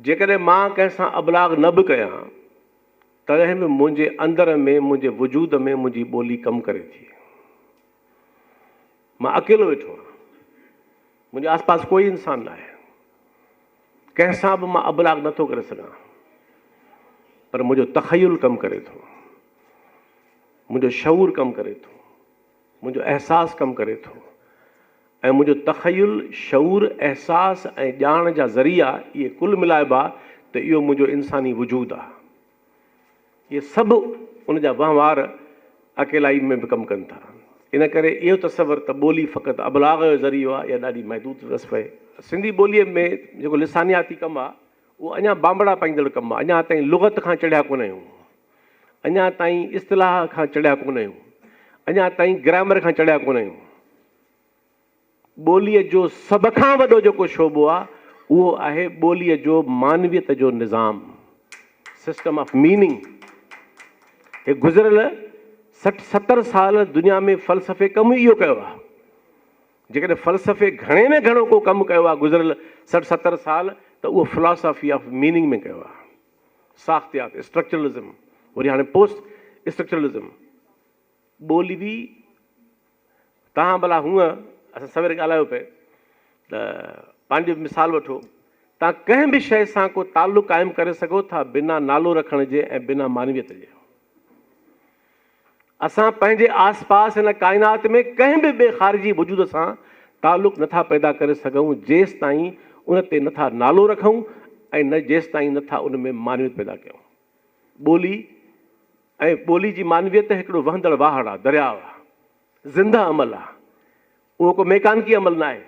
جيڪڏهن مان ڪنهن سان ابلاغ نه به ڪيان، تڏهن به منهنجي اندر ۾، منهنجي وجود ۾ منهنجي ٻولي ڪم ڪري ٿي. مان اڪيلو ويٺو آهيان. منهنجي آس پاس ڪوئي انسان نه آهي. ڪنهن سان به مان ابلاغ نه ٿو ڪري سگهان. پر منهنجو تخيل ڪم ڪري ٿو. منهنجو شعور ڪم ڪري ٿو. منهنجو احساس ڪم ڪري ٿو ۽ منهنجو تخيل، شعور، احساس ۽ ڄاڻ جا ذريعا اهي ڪل ملائبا ته اهو منهنجو انساني وجود آهي. اهي سڀ ان جا وهنوار اڪيلائي ۾ به ڪم ڪن ٿا. ان ڪري اهو تصور ته ٻولي فقط ابلاغ جو ذريعو آهي اها ڏاڍي محدود وصف آهي. سنڌي ٻوليء ۾ جيڪو لسانياتي ڪم آهي اهو اڃا بانبڙا پائيندڙ ڪم آهي. اڃا تائين لغت کان چڙهيا ڪونه آهيون. اڃا تائين اصطلاح کان چڙهيا ڪونه آهيون. اڃا تائين گرامر کان چڙهيا ڪونه آهيون. ٻوليء جو سڀ کان وڏو جيڪو شعبو آهي اهو آهي ٻوليء جو معنويت جو نظام، System of Meaning. هي گذريل 60 70 سال دنيا ۾ فلسفي ڪم ئي اهو ڪيو آهي. جيڪڏهن فلسفي گهڻي ۾ گهڻو ڪو ڪم ڪيو آهي گذريل 60 70 سال ته اهو فلاسافي آف ميننگ ۾ ڪيو آهي. ساختيات، Structuralism، وري هاڻي پوسٽ اسٽرڪچرلزم. ٻولي به توهان ڀلا هونء اسان سوير ڳالهايو پئي ته پنهنجو مثال وٺو توهان ڪنهن به شيء سان ڪو تعلق قائم ڪري سگهو ٿا بنا نالو رکڻ جي ۽ بنا معنويت جي. اسان پنهنجي آس پاس هن ڪائنات ۾ ڪنهن به ٻئي خارجي وجود سان تعلق نٿا پيدا ڪري سگهون جيستائين ان تي نٿا نالو رکون ۽ نه جيستائين نٿا ان ۾ معنويت پيدا ڪيون. ٻولي ۽ ٻولي جي معنويت هڪڙو وهندڙ واهڙ آهي، درياء آهي، زنده عمل آهي. اهو ڪو ميڪانڪي عمل ناهي.